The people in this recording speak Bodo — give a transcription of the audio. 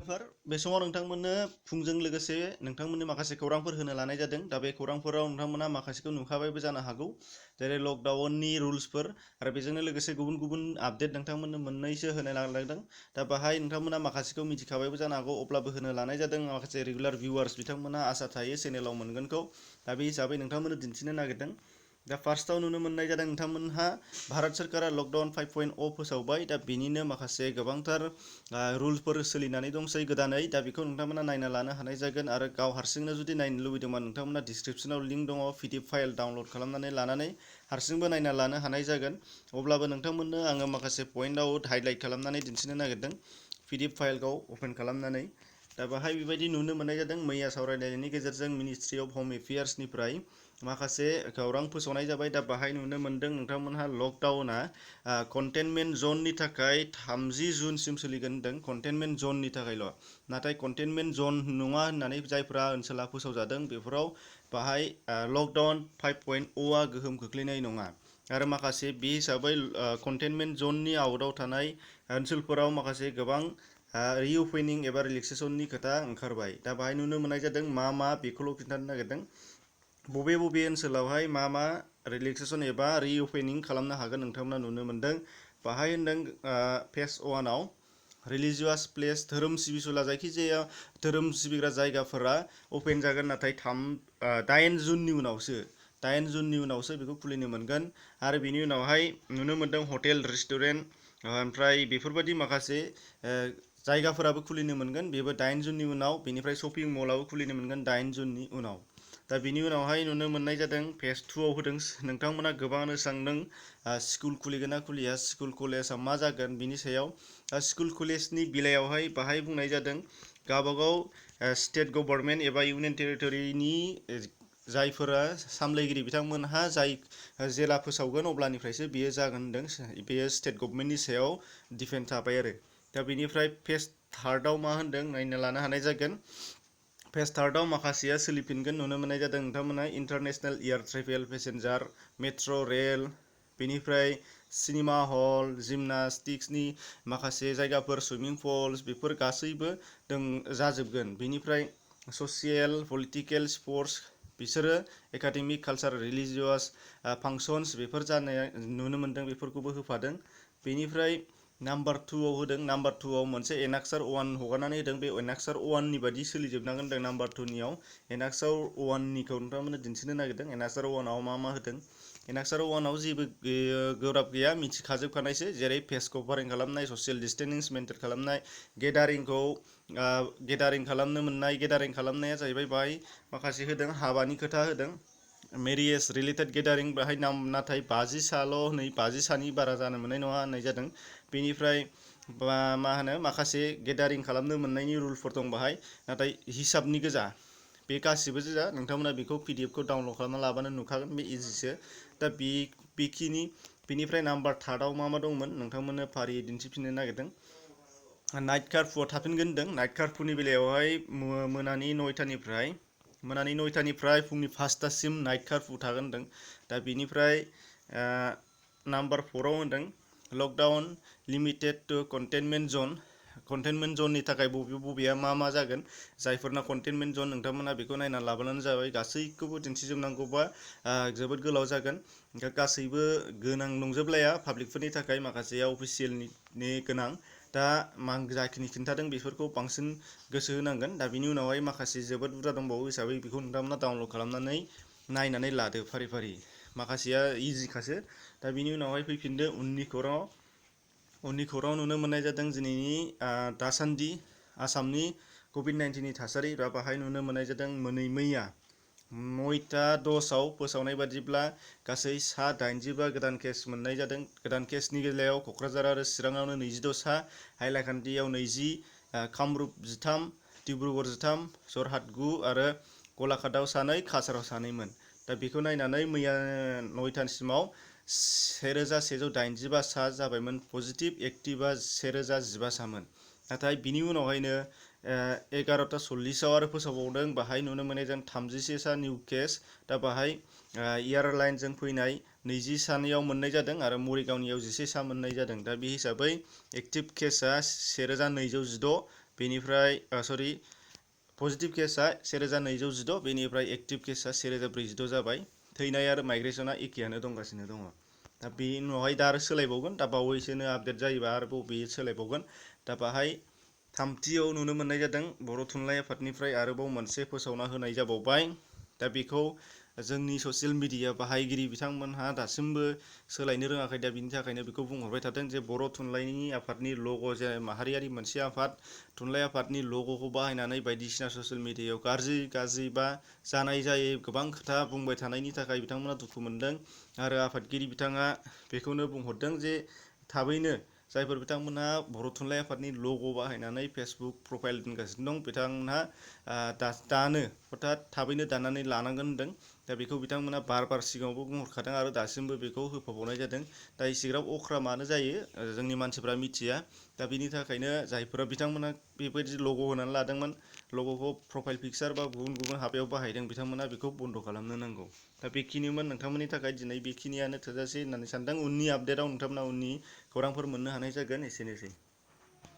बे समाव नोंथांमोननो फुंजों लोगोसे नोंथांमोननि माखासे खौरांफोर होनो लानाय जादों। दा बे खौरांफोराव नोंथांमोना माखासेखौ नुखाबायबो जानो हागौ, जेरै लकडाउननि रुल्सफोर आरो बेजोंनो लोगोसे गुबुन गुबुन आपडेट नोंथांमोननो मोननैसो होनो लादों। दा बाहाय नोंथांमोना माखासेखौ मिथिखाबायबो जानो हागौ, अब्लाबो होनो लानाय जादों। माखासे रेगुलार भिउवार्स बिथांमोना आसा थायो चेनेलाव मोनगोनखौ। दा बे हिसाबै नोंथांमोननो दिन्थिनो नागिरदों। दा फार्स्टआव नुनो मोननाय जादों नोंथांमोनहा भारत सरकारा लकडाउन 5.0 फोसावबाय। दा बेनिनो माखासे गोबांथार रुलफोर सोलिनानै दंसै गोदानै। दा बेखौ नोंथांमोना नायना लानो हानाय जागोन आरो गाव हारसिंनो जुदि नायनो लुबैदोंबा नोंथांमोना डिसक्रिप्सनाव लिंक दङ, पिडिएफ फाइल डाउनलड खालामनानै लानानै हारसिंबो नायना लानो हानाय जागोन। अब्लाबो नोंथांमोननो आङो माखासे पइन्टआव हाइलाइट खालामनानै दिन्थिनो नागिरदों पिडिएफ फाइलखौ अपेन खालामनानै। दा बाहाय बेबायदि नुनो मोननाय जादों, मैया सावरायनायनि गेजेरजों मिनिस्ट्रि अफ होम एफेयार्सनिफ्राय माखासे खौरां फोसावनाय जाबाय। दा बाहाय नुनो मोनदों नोंथांमोनहा लकडाउना कन्टेनमेन्ट जननि थाखाय 30 जुनसिम सोलिगोन होनदों, कन्टेनमेन्ट जननि थाखायल'। नाथाय कन्टेनमेन्ट जन नङा होननानै जायफ्रा ओनसोला फोसावजादों बेफोराव बाहाय लकडाउन 5.0 गोहोम खोख्लैनाय नङा। आरो माखासे बे हिसाबै कन्टेनमेन्ट जननि आउटआव थानाय ओनसोलफोराव माखासे गोबां रिअपेनिं एबा रिलेक्सेसननि खोथा ओंखारबाय। दा बाहाय नुनो मोननाय जादों मा बेखौल' खिन्थानो नागिरदों, बबे ओनसोलावहाय मा रिलेक्सेसन एबा रिअपेनिं खालामनो हागोन नोंथांमोना नुनो मोनदों। बाहाय होनदों फेज 1आव रिलिजियास प्लेस, धोरोम सिबिसुला जायखिजाया धोरोम सिबिग्रा जायगाफोरा अपेन जागोन, नाथाय 8 जुननि उनावसो बेखौ खुलिनो मोनगोन। आरो बेनि उनावहाय नुनो मोनदों हटेल, रेस्टुरेन्ट, ओमफ्राय बेफोरबायदि माखासे जायगाफोराबो खुलिनो मोनगोन, बेबो 8 जुननि उनाव। बेनिफ्राय शपिं मलाबो खुलिनो मोनगोन 8 जुननि उनाव। दा बिनि उनावहाय नुनो मोननाय जादों फेज 2आव होदों। नोंथांमोना गोबाङानो सोंदों स्कुल खुलिगोन ना खुलिया, स्कुल कलेजा मा जागोन बिनि सायाव। स्कुल कलेजनि बेलायावहाय बाहाय बुंनाय जादों गावबागाव स्टेट गभर्नमेन्ट एबा इउनियन टेरिटरिनि जायफोरा सामलायगिरि बिथांमोनहा जाय जेला फोसावगोन अब्लानिफ्रायसो बियो जागोन होनदों। बेयो स्टेट गभर्नमेन्टनि सायाव दिपेन्ड थाबाय आरो। दा बेनिफ्राय फेज 3आव मा होनदों नायनो लानो हानाय जागोन। फेज 3आव माखासेया सोलिफिनगोन नुनो मोननाय जादों नोंथांमोना international air travel, passenger, metro' rail, बेनिफ्राय सिनेमा हल, जिमनास्टिक्सनि माखासे जायगाफोर, सुइमिं पुल्स, बेफोर गासैबो जाजोबगोन। बेनिफ्राय ससियेल, पलिटिकेल, स्पर्ट्स, बिसोरो एकाडेमिक, कालचार, रिलिजियास फांसन्स बेफोर जानाय नुनो मोनदों, बेफोरखौबो होफादों। बेनिफ्राय नाम्बार 2आव होदों। नाम्बार 2आव मोनसे एनाक्सार 1 हगारनानै होदों। बे एनाक्सार 1नि बायदि सोलिजोबनांगोन होनदों नाम्बार 2नियाव। एनाक्सार 1निखौ नोंथांमोननो दिन्थिनो नागिरदों। एनाक्सार 1आव मा होदों। एनाक्सार 1आव जेबो गोब्राब गैया, मिथिखाजोबखानायसो, जेरै फेस कभारिं खालामनाय, ससियेल डिस्टेन्सिं मेनटेन खालामनाय, गेदारिं खालामनाया जाहैबाय बाहाय माखासे होदों, हाबानि खोथा होदों, मेरियेज रिलेटेड गेदारिं बाहाय नाथाय 50 सानि बारा जानो मोननाय नङा होननाय जादों। बेनिफ्राय माखासे गेदारिं खालामनो मोननायनि रुलफोर दं बाहाय, नाथाय हिसाबनि गोजा, बे गासिबो गोजा। नोंथांमोना बेखौ पिडिएफखौ डाउनलड खालामना लाबानो नुखागोन, बे इजिसो। दा बेखिनि। बेनिफ्राय नाम्बार 3आव मा दंमोन नोंथांमोननो फारियै दिन्थिफिननो नागिरदों। नाइट कार्फुआ थाफिनगोन होनदों। नाइट कार्फुनि बेलायावहाय मोनानि 9टानिफ्राय फुंनि 5टासिम नाइट कार्फु थागोन होनदों। दा बेनिफ्राय नाम्बार 4आव होनदों लकडाउन लिमिटेड टु कन्टेनमेन्ट जन। कन्टेनमेन्ट जननि थाखाय बबेया मा जागोन, जायफोरना कन्टेनमेन्ट जन नोंथांमोना बेखौ नायना लाबानो जाबाय। गासैखौबो दिन्थिजोबनांगौबा जोबोद गोलाव जागोन। गासैबो गोनां नंजोबलाया पाब्लिकफोरनि थाखाय, माखासेया अफिसियेलनि गोनां। दा जाखिनि खिन्थादों बेफोरखौ बांसिन गोसो होनांगोन। दा बिनि उनावहाय माखासे जोबोद बुरजा दंबावो हिसाबै बेखौ नोंथांमोना डाउनलड खालामनानै नायनानै लादो फारि फारि। माखासेया इजिखासो। दा बिनि उनावहाय फैफिनदो उननि खौराङाव नुनो मोननाय जादों दिनैनि दासान्दि आसामनि कभिड-19नि थासारि। दा बाहाय नुनो मोननाय जादों मैया 9:10 फोसावनाय बादिब्ला गासै 85 गोदान केस मोननाय जादों। गोदान केसनि बेलायाव क'क्राझार आरो चिराङावनो 26, हाइलाकान्दियाव 20, कामरुप 13, डिब्रुगड़ 13, जरहाट 9 आरो गलाघाटआव 2, काछाराव 2मोन। दा बेखौ नायनानै मैया 9टासिमाव 1185 सा जाबायमोन पजिटिभ, एक्टिभा 1015 सामोन। नाथाय बिनि उनावहायनो 11:40 आरो फोसावबावदों। बाहाय नुनो मोननाय जों 36 सा निउ केस। दा बाहाय एयारलाइनजों फैनाय 20 सानियाव मोननाय जादों आरो मरिगावनियाव 11 सा मोननाय जादों। दा बे हिसाबै एक्टिभ केसआ 1216, बेनिफ्राय पजिटिभ केसा 1216, बेनिफ्राय एक्टिभ केसा 1446 जाबाय। थैनाय आरो माइग्रेसना एखेयानो दंगासिनो दङ। दा बेनि उनावहाय दा आरो सोलायबावगोन, दा बावैसोनो आपडेट जायोबा आरोबाव बेयो सोलायबावगोन। दा बाहाय थामथियाव नुनो मोननाय जादों बर' थुनलाइ आफादनिफ्राय आरोबाव मोनसे फोसावना होनाय जाबावबाय। दा बेखौ जोंनि ससियेल मिडिया बाहायगिरि बिथांमोनहा दासिमबो सोलायनो रोङाखै। दा बिनि थाखायनो बेखौ बुंहरबाय थादों जे बर' थुनलाइनि आफादनि लग' जे माहारियारि मोनसे आफाद, थुनलाइ आफादनि लग'खौ बाहायनानै बायदिसिना ससियेल मिडियायाव गाज्रि बा जानाय जायै गोबां खोथा बुंबाय थानायनि थाखाय बिथांमोना दुखु मोनदों। आरो आफादगिरि बिथाङा बेखौनो बुंहरदों जे थाबैनो जायफोर बिथांमोनहा बर' थुनलाइ आफादनि लग' बाहायनानै फेसबुक प्रफाइल दोनगासिनो दं, बिथांमोनहा दानो अर्थात थाबैनो दाननानै लानांगोन होनदों। दा बेखौ बिथांमोना बार सिगाङावबो बुंहरखादों आरो दासिमबो बेखौ होफाबावनाय जादों। दा इसिग्राब अख्रा मानो जायो जोंनि मानसिफ्रा मिथिया। दा बिनि थाखायनो जायफोरा बिथांमोना बेबायदि लग' होनानै लादोंमोन, लग'खौ प्रफाइल पिकचार बा गुबुन हाबायाव बाहायदों, बिथांमोना बेखौ बन्द' खालामनो नांगौ। दा बेखिनिमोन नोंथांमोननि थाखाय दिनै बेखिनियानो थोजासे होननानै सानदों। उननि आपडेटआव नोंथांमोना उननि खौरांफोर मोननो हानाय जागोन। एसेनोसै।